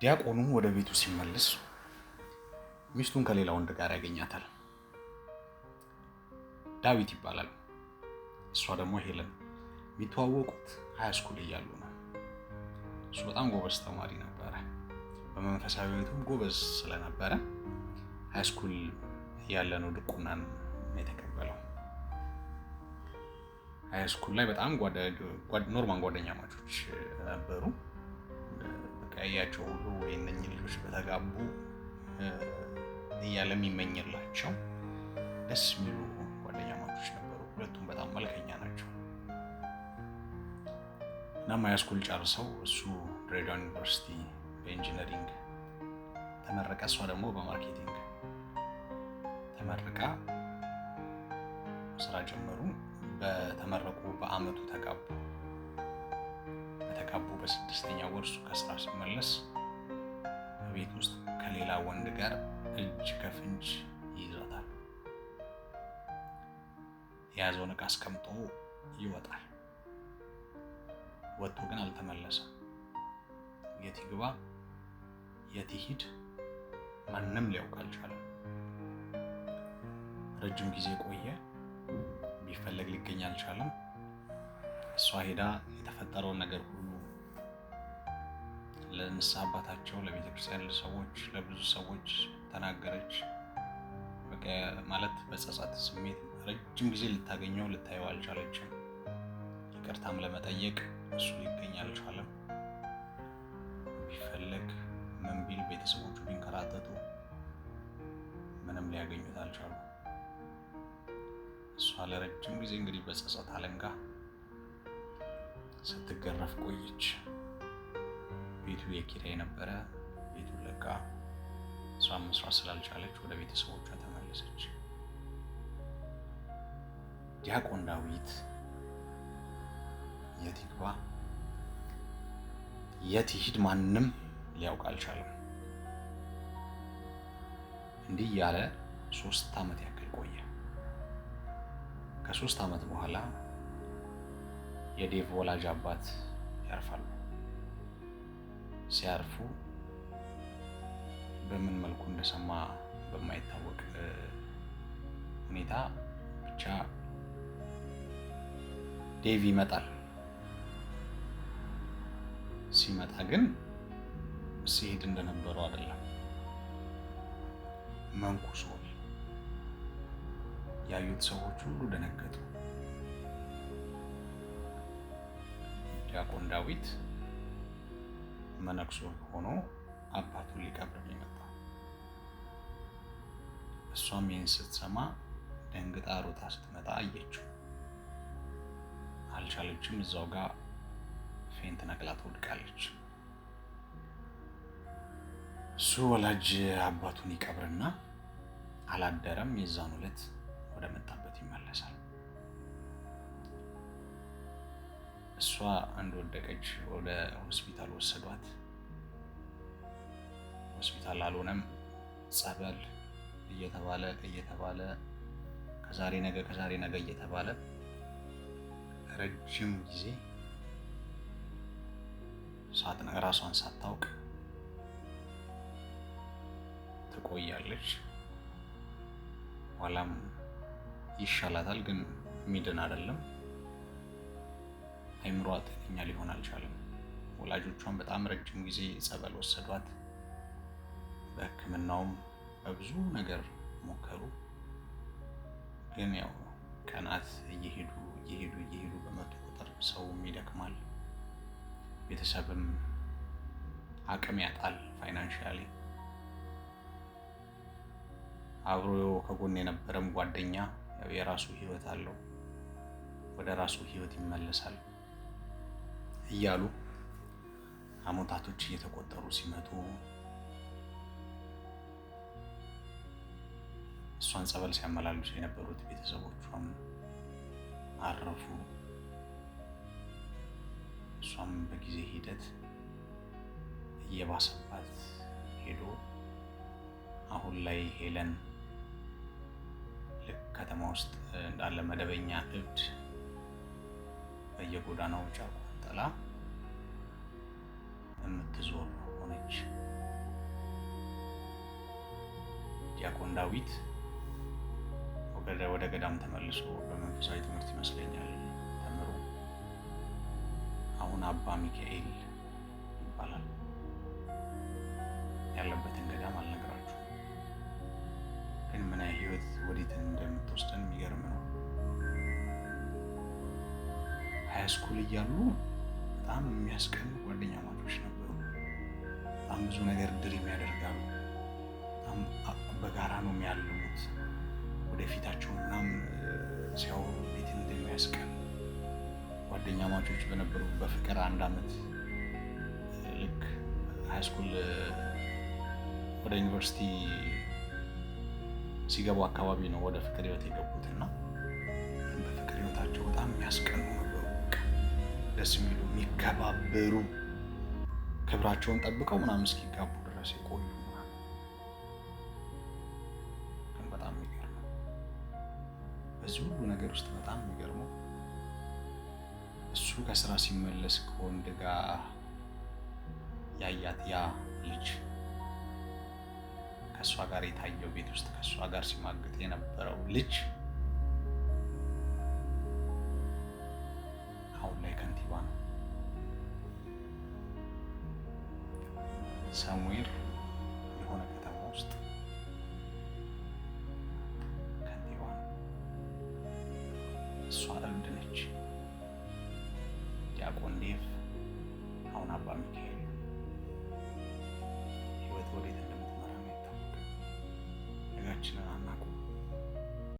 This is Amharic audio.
ዲያቆኑ ወደ ቤቱ ሲመለስ ሚስቱን ከሌላ ወንድ ጋር ያገኛታል። ዳዊት ይባላል። እሷ ደግሞ ሄለን። የሚተዋወቁት high school እያሉ ነው። እሱ በጣም ጎበዝ ተማሪ ነበረ። በመንፈሳዊ ሕይወቱም ጎበዝ ስለነበረ high school እያለ ነው ድቁናን የተቀበለው። High school ላይ በጣም normal ጓደኛማቾች ነበሩ። በቃ ያያቸው ሁሉ ወይ እነኝህ ልጆች በተጋቡ እያለ የሚመኝላቸው ደስ የሚሉ ጓደኛማቾች ነበሩ። ሁለቱም በጣም መልከኛ ናቸው። እናም high school ጨርሰው እሱ ድሬዳዋ ዩኒቨርሲቲ በ engineering ተመረቀ፣ እሷ ደግሞ በ marketing ተመርቃ ስራ ጀመሩ። በተመረቁ በአመቱ ተጋቡ። በተጋቡ በ6ኛ ወር እሱ ከስራ ሲመለስ በቤት ውስጥ ከሌላ ወንድ ጋር እጅ ከፍንጅ ይይዛታል። የያዘውን ዕቃ አስቀምጦ ይወጣል። ወጥቶ ግን አልተመለሰም። የት ይግባ የት ይሂድ ማንም ሊያውቅ አልቻለም። ረጅም ጊዜ ቆየ። ቢፈለግ ሊገኝ አልቻለም። እሷ ሄዳ የተፈጠረውን ነገር ሁሉ ለንስሐ አባታቸው፣ ለቤተክርስቲያን ሰዎች፣ ለብዙ ሰዎች ተናገረች። በቃ ማለት በጸጸት ስሜት ረጅም ጊዜ ልታገኘው ልታየው አልቻለችም። ይቅርታም ለመጠየቅ እሱ ሊገኝ አልቻለም። ቢፈለግ ምን ቢል ቤተሰቦቹ ቢንከራተቱ ምንም ሊያገኙት አልቻሉ። እሷ ለረጅም ጊዜ እንግዲህ በጸጸት አለንጋ ስትገረፍ ቆየች። ቤቱ የኪራይ ነበረ። ቤቱን ለቃ እሷ መስራት ስላልቻለች ወደ ቤተሰቦቿ ተመለሰች። ዲያቆን ዳዊት የት ይግባ የት ይሂድ ማንም ሊያውቅ አልቻለም። እንዲህ እያለ 3 ዓመት ያክል ቆየ። ከ3 ዓመት በኋላ የዴቭ ወላጅ አባት ያርፋሉ። ሲያርፉ በምን መልኩ እንደሰማ በማይታወቅ ሁኔታ ብቻ ዴቭ ይመጣል። ሲመጣ ግን ሲሄድ እንደነበረው አይደለም፣ መንኩሷል። ያዩት ሰዎች ሁሉ ደነገጡ። ዲያቆን ዳዊት መነኩሶ ሆኖ አባቱን ሊቀብር ነው የመጣው። እሷም ይህን ስትሰማ ደንግጣ ሮጣ ስትመጣ አየችው። አልቻለችም። እዛው ጋር faint ነቅላ ትወድቃለች። እሱ ወላጅ አባቱን ይቀብርና አላደረም። የዛን ዕለት ወደ መጣበት ይመለሳል። እሷ እንደወደቀች ወደ ሆስፒታል ወሰዷት። ሆስፒታል አልሆነም፣ ጸበል እየተባለ እየተባለ ከዛሬ ነገ ከዛሬ ነገ እየተባለ ረጅም ጊዜ ራሷን ሳታውቅ ትቆያለች። ኋላም ይሻላታል፣ ግን የሚድን አይደለም። አይምሯ ጤነኛ ሊሆን አልቻለም። ወላጆቿን በጣም ረጅም ጊዜ ጸበል ወሰዷት። በሕክምናውም በብዙ ነገር ሞከሩ። ግን ያው ቀናት እየሄዱ እየሄዱ እየሄዱ በመጡ ቁጥር ሰውም ይደክማል፣ ቤተሰብም አቅም ያጣል። Financially አብሮ ከጎን የነበረም ጓደኛ ያው የራሱ ህይወት አለው፣ ወደ ራሱ ህይወት ይመለሳል እያሉ አመታቶች እየተቆጠሩ ሲመጡ እሷን ጸበል ሲያመላልሱ የነበሩት ቤተሰቦቿም አረፉ። እሷም በጊዜ ሂደት እየባሰባት ሄዶ አሁን ላይ ሄለን ልክ ከተማ ውስጥ እንዳለ መደበኛ እብድ በየጎዳናው ጨርቋን ጥላ የምትዞር ሆነች። ዲያቆን ዳዊት ወደ ገዳም ተመልሶ በመንፈሳዊ ትምህርት ይመስለኛል ተምሮ አሁን አባ ሚካኤል ይባላል። ያለበትን ገዳም አልነግራችሁም፣ ግን ምን ህይወት ወዴት እንደምትወስደን የሚገርም ነው። High school እያሉ በጣም የሚያስቀኑ ጓደኛማቾች ነበሩ። በጣም ብዙ ነገር dream ያደርጋሉ። በጣም በጋራ ነው የሚያልሙት። ወደፊታቸው ምናምን ሲያወሩ እንዴት እንደሚያስቀኑ። ጓደኛማቾች በነበሩ በፍቅር አንድ አመት ልክ high school ወደ ዩኒቨርሲቲ ሲገቡ አካባቢ ነው ወደ ፍቅር ህይወት የገቡት እና በፍቅር ህይወታቸው በጣም የሚያስቀኑ ነበሩ። ደስ የሚሉ፣ የሚከባበሩ፣ ክብራቸውን ጠብቀው ምናምን እስኪጋቡ ድረስ የቆዩ። ግን በጣም የሚገርመው፣ በዚህ ሁሉ ነገር ውስጥ በጣም የሚገርመው እሱ ከስራ ሲመለስ ከወንድ ጋር ያያት ያ ልጅ፣ ከእሷ ጋር የታየው፣ ቤት ውስጥ ከእሷ ጋር ሲማግጥ የነበረው ልጅ አሁን ላይ ከንቲባ ነው። Somewhere የሆነ ከተማ ውስጥ ከንቲባ ነው። እሷ እብድ ነች። ዲያቆን ዴቭ አሁን አባ ሚካኤል። ህይወት ወዴት እንደምትመራ አይታወቅም። ነጋችንን አናውቅም።